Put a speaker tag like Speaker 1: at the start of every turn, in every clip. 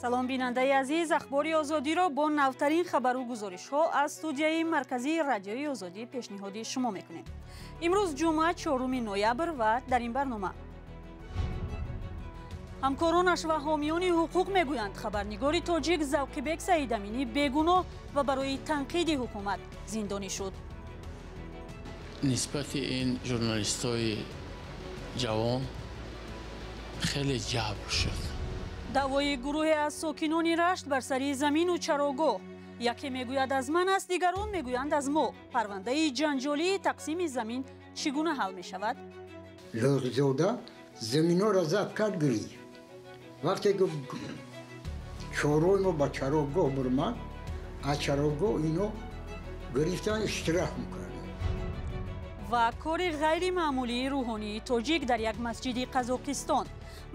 Speaker 1: Салом, бинандаи азиз. Ахбори Озодиро бо навтарин хабару гузоришҳо аз студияи марказии Радиои Озодӣ пешниҳоди шумо мекунем. Имрӯз ҷумъа, 4 ноябр, ва дар ин барнома: ҳамкоронаш ва ҳомиёни ҳуқуқ мегӯянд, хабарнигори тоҷик Завқибек Саидаминӣ бегуноҳ ва барои танқиди ҳукумат зиндонӣ шуд.
Speaker 2: Нисбати ин журналистои ҷавон хеле ҷабр шуд.
Speaker 1: Даъвои гурӯҳе аз сокинони Рашт бар сари замину чарогоҳ. Яке мегӯяд, аз ман аст, дигарон мегӯянд, аз мо. Парвандаи ҷанҷолии тақсими замин чӣ гуна ҳал мешавад?
Speaker 3: Лӯғзода заминҳоро забт кард, гирифт. Вақте ки чорвои мо ба чарогоҳ бурмад, аз чарогоҳ ино гирифтан, иштироҳ мекарданд.
Speaker 1: Ва кори ғайримаъмулии рӯҳонии тоҷик дар як масҷиди Қазоқистон.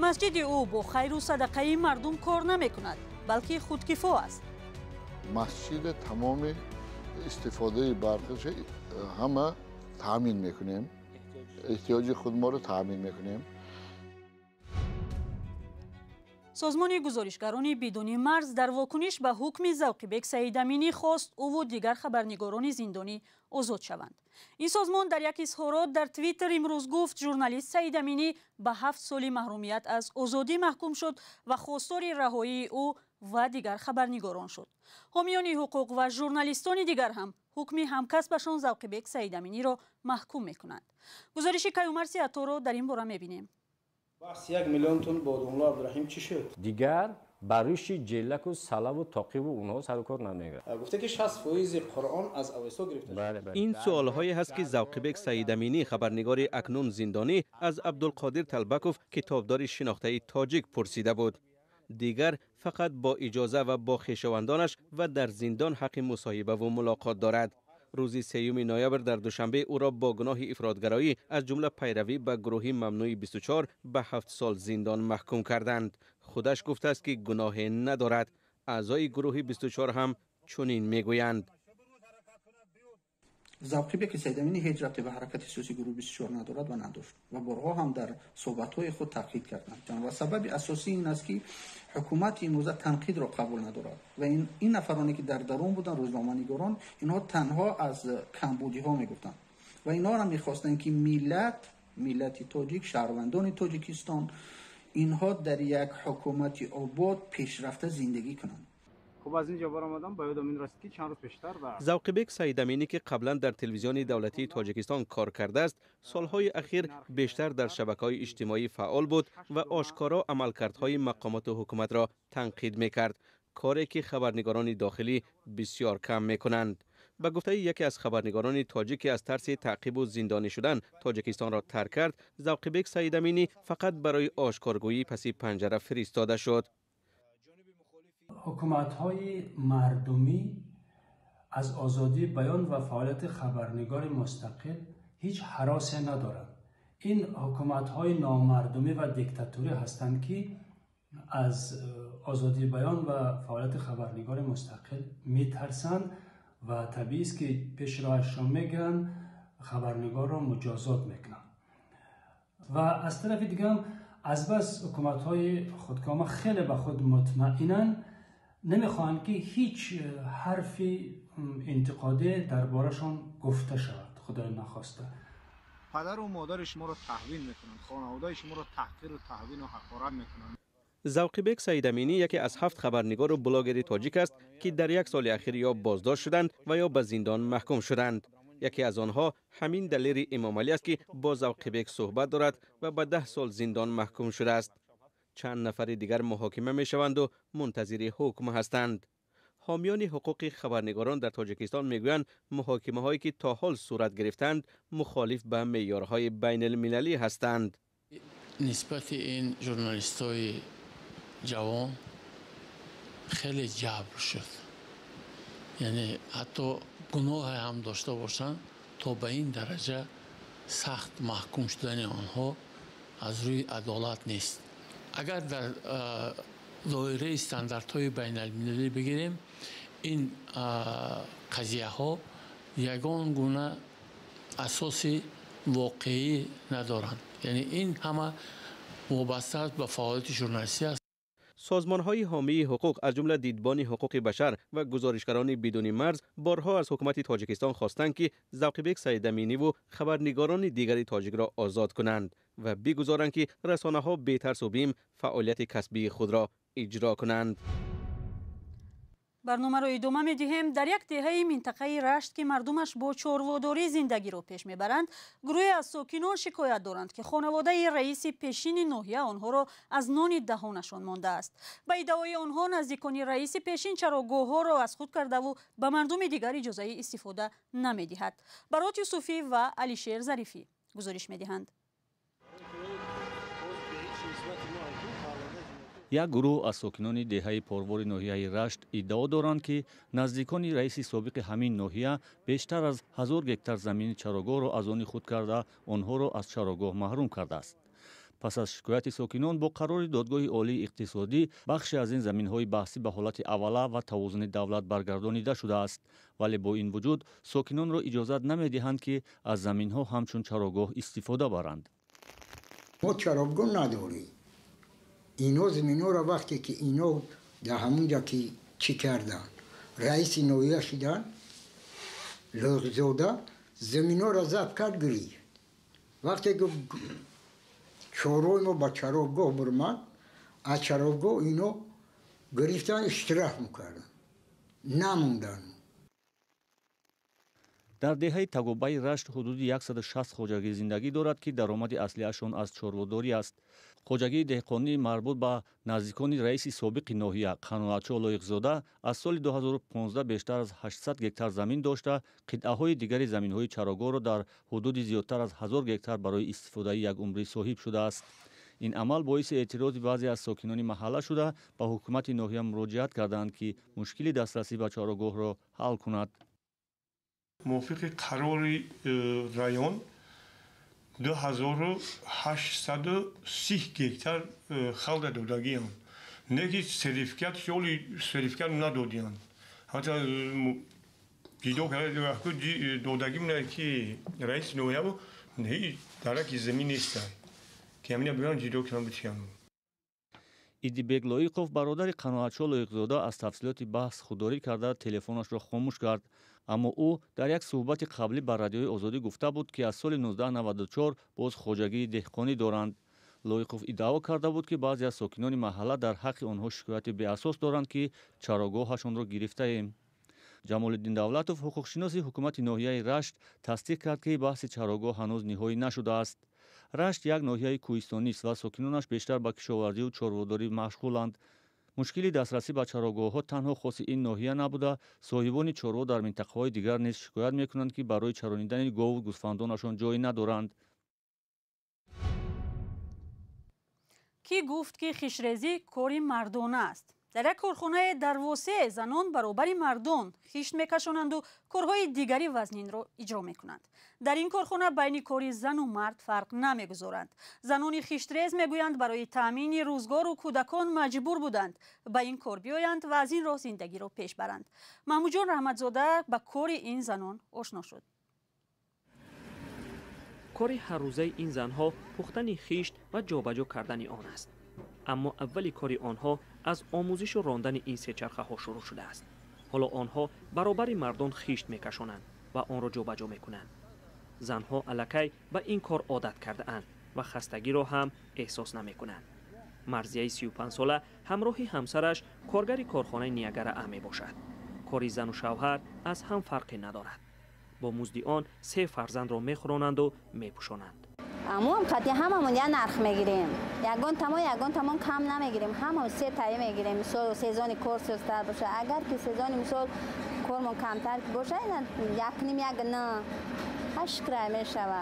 Speaker 1: Масҷиди ӯ бо хайру садақаи мардум кор намекунад, балки худкифо аст.
Speaker 4: Масҷида тамоми истифодаи барқаш ҳама таъмин мекунем, эҳтиёҷи худморо таъмин мекунем.
Speaker 1: Созмони Гузоришгарони бидуни марз дар вокуниш ба ҳукми Завқибек Саидаминӣ хост, ӯву дигар хабарнигорони зиндонӣ озод шаванд. Ин созмон дар як изҳорот дар Твиттер имрӯз гуфт, журналист Саидаминӣ ба 7 соли маҳрумият аз озодӣ маҳкум шуд ва хостори раҳоии ӯ ва дигар хабарнигорон шуд. Ҳомиёни ҳуқуқ ва журналистони дигар ҳам ҳукми ҳамкасбашон Завқибек Саидаминиро маҳкум мекунанд. Гузориши Каюмарси Атторо дар ин бора мебинем.
Speaker 5: Баҳси 1 миллион тонн бо Домулло Абдураҳим чӣ шуд?
Speaker 6: Дигар ба рӯши ҷелаку салаву тоқиву онҳо сарукор намегирад.
Speaker 5: Гуфта, ки 60 фоизи Қуръон аз Авесто гирифта шуд.
Speaker 7: Ин суолҳое ҳаст, ки Завқибек Саидаминӣ, хабарнигори акнун зиндонӣ, аз Абдулқодир Талбаков, китобдори шинохтаи тоҷик, пурсида буд. Дигар фақат бо иҷоза ва бо хешовандонаш ва дар зиндон ҳаққи мусоҳибаву мулоқот дорад. Рӯзи 3 ноябр дар Душанбе ӯро бо гуноҳи ифротгароӣ, аз ҷумла пайравӣ ба гурӯҳи мамнӯи 24, ба 7 сол зиндон маҳкум карданд. Худаш гуфтааст, ки гуноҳе надорад. Аъзои гурӯҳи 24 ҳам чунин мегӯянд.
Speaker 8: Завқибеки Саидаминӣ ҳеҷ рабте ба ҳаракати сиёсии гурӯҳи 24 надорад ва надошт ва борҳо ҳам дар суҳбатҳои худ таъкид карданд. Ва сабаби асосӣ ин аст, ки ҳукумати имрӯза танқидро қабул надорад ва ин нафароне, ки дар дарун буданд, рӯзноманигорон, инҳо танҳо аз камбудиҳо мегуфтанд ва инҳоро мехостанд, ки миллати тоҷик, шаҳрвандони Тоҷикистон, инҳо дар як ҳукумати обод, пешрафта зиндагӣ кунанд.
Speaker 5: Хуб, аз ин ҷо баромадам, ба ёдам ин расид, ки чанд рӯз пештар дар
Speaker 7: Завқибек Саидаминӣ, ки қаблан дар телевизиони давлатии Тоҷикистон кор кардааст, солҳои ахир бештар дар шабакаҳои иҷтимоӣ фаъол буд ва ошкоро амалкардҳои мақомоту ҳукуматро танқид мекард, коре ки хабарнигорони дохилӣ бисёр кам мекунанд. Ба гуфтаи яке аз хабарнигорони тоҷик, ки аз тарси таъқибу зиндонӣ шудан Тоҷикистонро тарк кард, Завқибек Саидаминӣ фақат барои ошкоргӯӣ паси панҷара фиристода шуд.
Speaker 9: Ҳукуматҳои мардумӣ аз озодии баён ва фаъолияти хабарнигори мустақил ҳеҷ ҳаросе надоранд. Ин ҳукуматҳои номардумӣ ва диктатурӣ ҳастанд, ки аз озодии баён ва фаъолияти хабарнигори мустақил метарсанд ва табиист, ки пеши роҳашро мегиранд, хабарнигорро муҷозот мекунанд. Ва аз тарафи дигарам, азбас ҳукуматҳои худкома хеле ба худ мутмаинанд, намехоҳанд, ки ҳеҷ ҳарфи интиқодӣ дар борашон гуфта шавад, худои нахоста.
Speaker 5: Падару модари шуморо таҳвин мекунанд, хонаводаи шуморо таҳқиру таҳвину ҳақорат мекунанд.
Speaker 7: Завқибек Саидаминӣ яке аз ҳафт хабарнигору блогери тоҷик аст, ки дар як соли ахир ё боздошт шуданд ва ё ба зиндон маҳкум шуданд. Яке аз онҳо ҳамин Далери Эмомалӣ аст, ки бо Завқибек суҳбат дорад ва ба 10 сол зиндон маҳкум шудааст. Чанд нафари дигар муҳокима мешаванду мунтазири ҳукм ҳастанд. Ҳомиёни ҳуқуқи хабарнигорон дар Тоҷикистон мегӯянд, муҳокимаҳое ки то ҳол сурат гирифтанд, мухолиф ба меъёрҳои байналмилалӣ ҳастанд.
Speaker 2: Нисбати ин журналистои ҷавон хеле ҷабр шуд, яъне ҳатто гуноҳе ҳам дошта бошанд, то ба ин дараҷа сахт маҳкум шудани онҳо аз рӯи адолат нест. Агар дар доираи стандартҳои байналмилалӣ бигирем, ин қазияҳо ягон гуна асоси воқеӣ надоранд, яъне ин ҳама вобаста аст ба фаъолияти журналистӣ аст.
Speaker 7: Созмонҳои ҳомии ҳуқуқ, аз ҷумла Дидбони ҳуқуқи башар ва Гузоришгарони бидуни марз, борҳо аз ҳукумати Тоҷикистон хостанд, ки Завқибек Саидаминиву хабарнигорони дигари тоҷикро озод кунанд ва бигузоранд, ки расонаҳо бетарсу бим фаъолияти касбии худро иҷро кунанд.
Speaker 1: Барномаро идома медиҳем. Дар як деҳаи минтақаи Рашт, ки мардумаш бо чорводорӣ зиндагиро пеш мебаранд, гурӯҳе аз сокинон шикоят доранд, ки хонаводаи раиси пешини ноҳия онҳоро аз нони даҳонашон мондааст. Ба иддаои онҳо, наздикони раиси пешин чарогоҳҳоро аз худ кардаву ба мардуми дигар иҷозаи истифода намедиҳад. Барот Юсуфӣ ва Алишер Зарифӣ гузориш медиҳанд.
Speaker 10: Як гурӯҳ аз сокинони деҳаи Порвори ноҳияи Рашт иддао доранд, ки наздикони раиси собиқи ҳамин ноҳия бештар аз 1000 гектар замини чарогоҳро аз они худ карда, онҳоро аз чарогоҳ маҳрум кардааст. Пас аз шикояти сокинон, бо қарори Додгоҳи Олии иқтисодӣ бахше аз ин заминҳои баҳсӣ ба ҳолати аввала ва тавозуни давлат баргардонида шудааст. Вале бо ин вуҷуд сокинонро иҷозат намедиҳанд, ки аз заминҳо ҳамчун чарогоҳ истифода баранд.
Speaker 3: Мо чарогоҳ надорем. Ино заминҳоро вақте ки ино дар ҳамунҷа ки чӣ карданд, раиси ноҳия шуданд, Лоиқзода заминҳоро забт кард, гирифт. Вақте ки чорвои мо ба чарогоҳ бурмад, аз чарогоҳ ино гирифтан, иштираф мекарданд, намонданд.
Speaker 10: Дар деҳаи Тагобаи Рашт ҳудуди 160 хоҷагӣ зиндагӣ дорад, ки даромади аслиашон аз чорводорӣ аст. Хоҷагии деҳқонӣ марбут ба наздикони раиси собиқи ноҳия Қаноатшо Лоиқзода аз соли 2015 бештар аз 800 гектар замин дошта, қитъаҳои дигари заминҳои чарогоҳро дар ҳудуди зиёдтар аз 1000 гектар барои истифодаи якумрӣ соҳиб шудааст. Ин амал боиси эътирози баъзе аз сокинони маҳалла шуда, ба ҳукумати ноҳия муроҷиат карданд, ки мушкили дастрасӣ ба чарогоҳро ҳал кунад.
Speaker 11: Мувофиқи қарори район 2830 гектар халда додагианд. Не ки сертификат ёли сертификат надодианд. Ҳатто ҷидо карда додагим не ки раиси ноҳиябу не дараки замин неста, ки ҳамина биён ҷидо кунам битиям.
Speaker 10: Идибек Лоиқов, бародари Қаноатшо Лоиқзода, аз тафсилоти баҳс худдорӣ карда, телефонашро хомӯш кард. Аммо ӯ дар як суҳбати қаблӣ ба Радиои Озодӣ гуфта буд, ки аз соли 1994 боз хоҷагии деҳқонӣ доранд. Лоиқов иддао карда буд, ки баъзе аз сокинони маҳалла дар ҳаққи онҳо шикояти беасос доранд, ки чарогоҳашонро гирифтаем. Ҷамолиддин Давлатов, ҳуқуқшиноси ҳукумати ноҳияи Рашт, тасдиқ кард, ки баҳси чарогоҳ ҳанӯз ниҳоӣ нашудааст. Рашт як ноҳияи кӯҳистонист ва сокинонаш бештар ба кишоварзию чорводорӣ машғуланд. Мушкили дастрасӣ ба чарогоҳҳо танҳо хоси ин ноҳия набуда, соҳибони чорво дар минтақаҳои дигар низ шикоят мекунанд, ки барои чаронидани гову гӯсфандонашон ҷой надоранд.
Speaker 1: Кӣ гуфт, ки хишрезӣ кори мардона аст? Дар як корхонае дар Восе занон баробари мардон хишт мекашонанду корҳои дигари вазнинро иҷро мекунанд. Дар ин корхона байни кори зану мард фарқ намегузоранд. Занони хиштрез мегӯянд, барои таъмини рӯзгору кӯдакон маҷбур буданд ба ин кор биёянд ва аз ин роҳ зиндагиро пеш баранд. Маҳмудҷон Раҳматзода ба кори ин занон ошно шуд.
Speaker 12: Кори ҳаррӯзаи ин занҳо пухтани хишт ва ҷобаҷо кардани он аст. Аммо аввали кори онҳо аз омӯзишу рондани ин сечархаҳо шурӯъ шудааст. Ҳоло онҳо баробари мардон хишт мекашонанд ва онро ҷобаҷо мекунанд. Занҳо аллакай ба ин кор одат кардаанд ва хастагиро ҳам эҳсос намекунанд. Марзияи 35сола ҳамроҳи ҳамсараш коргари корхонаи Ниагара А мебошад. Кори зану шавҳар аз ҳам фарқе надорад. Бо музди он се фарзандро мехӯронанду мепӯшонанд.
Speaker 13: Амуам қати ҳамамон як нарх мегирем. Ягон тамон, ягон тамон кам намегирем. Ҳамон се таи мегирем. Мисол сезони кор сустар боша. Агар ки сезони мисол кормон камтар боша, як ним, як на. Ҳашт край мешава.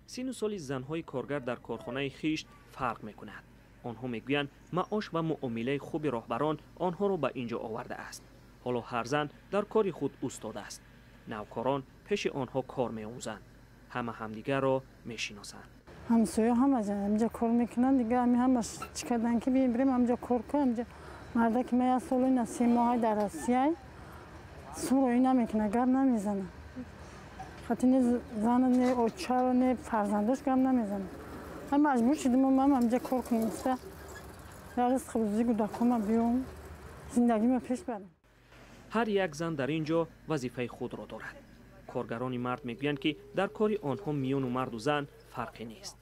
Speaker 12: Сину соли занҳои коргар дар корхонаи хишт фарқ мекунад. Онҳо мегӯянд, маош ва муомилаи хуби роҳбарон онҳоро ба ин ҷо овардааст. Ҳоло ҳар зан дар кори худ устод аст. Навкорон пеши онҳо кор меомӯзанд. Ҳама ҳамдигарро мешиносанд.
Speaker 14: Ҳамсоя ҳама ҳамҷа кор мекунанд, дига ҳами ҳамаш чӣ кардан ки бирем ҳамҷа кор кун. Ҳамҷа мардаки ма як солу ина 3 моҳ дар Россия суроӣ намекунад, гап намезанад. Хати не зана, не очаро, не фарзандош гап намезанад. Ҳам маҷбур шудем, ман ҳамҷа кор кунем. Ризқи рӯзии кӯдакома биём, зиндагима пеш барам.
Speaker 12: Ҳар як зан дар ин ҷо вазифаи худро дорад. Коргарони мард мегӯянд, ки дар кори онҳо миёну марду зан фарқе нест.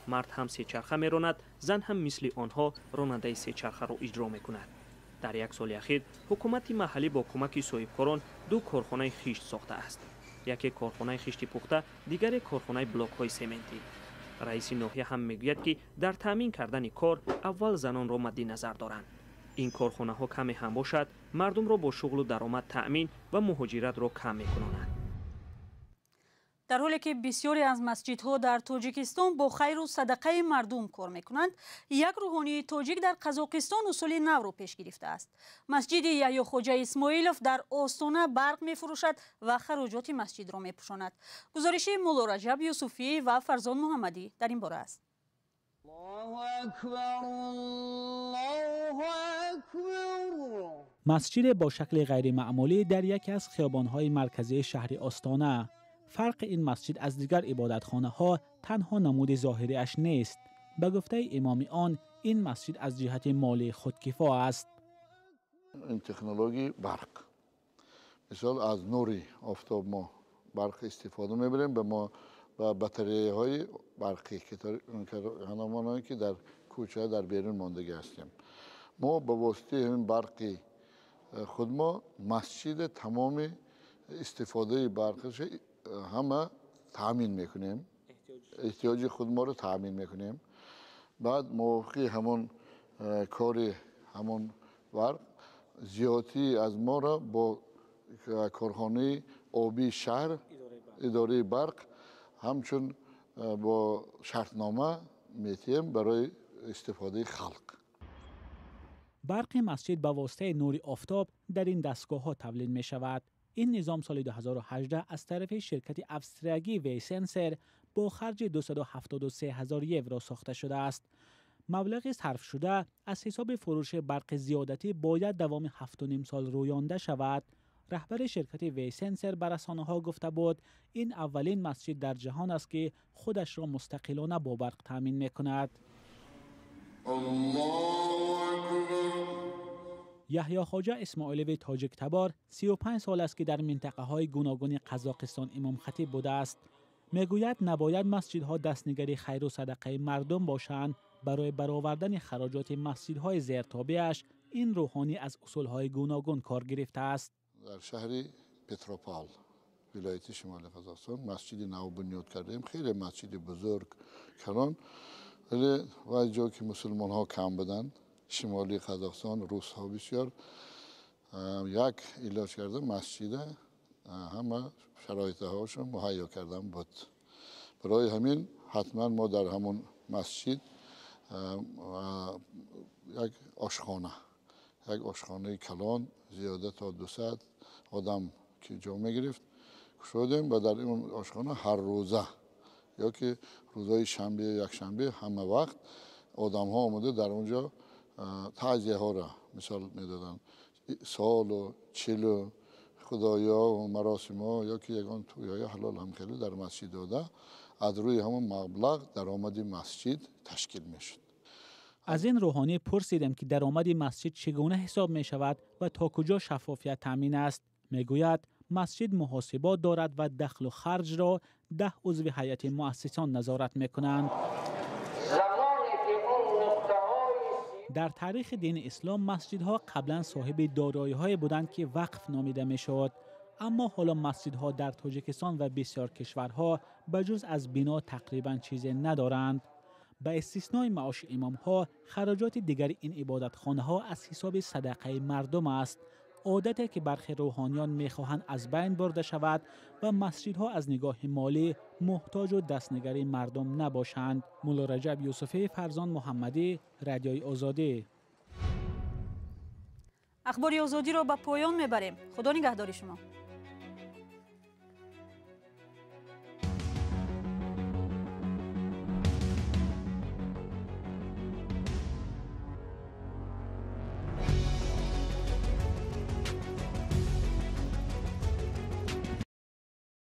Speaker 12: Мард ҳам сечарха меронад, зан ҳам мисли онҳо ронандаи сечархаро иҷро мекунад. Дар як соли ахир ҳукумати маҳаллӣ бо кӯмаки соҳибкорон 2 корхонаи хишт сохтааст. Яке корхонаи хишти пухта, дигаре корхонаи блокҳои сементӣ. Раиси ноҳия ҳам мегӯяд, ки дар таъмин кардани кор аввал занонро мадди назар доранд. Ин корхонаҳо каме ҳам бошад, мардумро бо шуғлу даромад таъмин ва муҳоҷиратро кам мекунонанд.
Speaker 1: Дар ҳоле ки бисёре аз масҷидҳо дар Тоҷикистон бо хайру садақаи мардум кор мекунанд, як рӯҳонии тоҷик дар Қазоқистон усули навро пеш гирифтааст. Масҷиди Яҳёхоҷа Исмоилов дар Остона барқ мефурӯшад ва хароҷоти масҷидро мепӯшонад. Гузориши Мулло Раҷаб Юсуфӣ ва Фарзон Муҳаммадӣ дар ин бора аст.
Speaker 15: Масҷиде бо шакли ғайримаъмулӣ дар яке аз хиёбонҳои марказии шаҳри Остона. Фарқи ин масҷид аз дигар ибодатхонаҳо танҳо намуди зоҳириаш нест. Ба гуфтаи имоми он, ин масҷид аз ҷиҳати молии худкифо аст.
Speaker 4: Ин технологияи барқ. Мисол аз нури офтоб мо барқ истифода мебарем, ба мо ба батареяҳои барқӣ, ҳамонҳое ки дар кӯча дар берун мондагӣ ҳастем. Мо ба воситаи ҳамин барқи худ мо масҷид тамоми истифодаи барқаш ҳама таъмин мекунем, эҳтиёҷи худ моро таъмин мекунем. Баъд мувофиқи ҳамон кори ҳамон барқ зиёдатӣ аз моро бо корхонаи обии шаҳр, идораи барқ ҳамчун бо шартнома метиҳем барои истифодаи халқ.
Speaker 15: Барқи масҷид ба воситаи нури офтоб дар ин дастгоҳҳо тавлид мешавад. Ин низом соли 2018 аз тарафи ширкати австриягӣ Вейсенсер бо харҷи 273 ҳазор евро сохта шудааст. Маблағи сарфшуда аз ҳисоби фурӯши барқи зиёдатӣ бояд давоми 7,5 сол рӯёнда шавад. Раҳбари ширкати Вейсенсер ба расонаҳо гуфта буд, ин аввалин масҷид дар ҷаҳон аст, ки худашро мустақилона бо барқ таъмин мекунад. Яҳёхоҷа Исмоилови тоҷиктабор 35 сол аст, ки дар минтақаҳои гуногуни Қазоқистон имомхатиб будааст. Мегӯяд, набояд масҷидҳо дастнигари хайру садақаи мардум бошанд. Барои баровардани хароҷоти масҷидҳои зертобеаш ин рӯҳонӣ аз усулҳои гуногун кор гирифтааст.
Speaker 4: Дар шаҳри Петропавл, вилояти шимоли Қазоқистон, масҷиди нав бунёд кардем. Хеле масҷиди бузург, калон, вале вай ҷо ки мусулмонҳо кам буданд, шимоли Қазоқистон русҳо бисёр, як илоҷ карда масҷида ҳама шароитҳоашро муҳайё кардан буд. Барои ҳамин ҳатман мо дар ҳамон масҷид як ошхона, як ошхонаи калон зиёда то 200 одам ки ҷо мегирифт кушодем ва дар он ошхона ҳар рӯза ё ки рӯзҳои шанбе, якшанбе ҳама вақт одамҳо омада дар он ҷо таъзияҳоро мисол медоданд. Солу чилу худоё маросимҳо ё ки ягон тӯйҳои ҳалол ҳам хеле дар масҷид дода, аз рӯи ҳамон маблағ даромади масҷид ташкил мешуд.
Speaker 15: Аз ин рӯҳонӣ пурсидем, ки даромади масҷид чӣ гуна ҳисоб мешавад ва то куҷо шаффофият таъмин аст. Мегӯяд, масҷид муҳосибот дорад ва дахлу харҷро 10 узви ҳайати муассисон назорат мекунанд. Дар таърихи дини ислом масҷидҳо қаблан соҳиби дороиҳое буданд, ки вақф номида мешуд. Аммо ҳоло масҷидҳо дар Тоҷикистон ва бисёр кишварҳо ба ҷуз аз бино тақрибан чизе надоранд. Ба истиснои маоши имомҳо, хароҷоти дигари ин ибодатхонаҳо аз ҳисоби садақаи мардум аст. Одате ки бархе рӯҳониён мехоҳанд аз байн бурда шавад ва масҷидҳо аз нигоҳи молӣ муҳтоҷу дастнигари мардум набошанд. Мулло Раҷаб Юсуфӣ, Фарзон Муҳаммадӣ, Радиои Озодӣ.
Speaker 1: Ахбори Озодиро ба поён мебарем. Худо нигаҳдори шумо.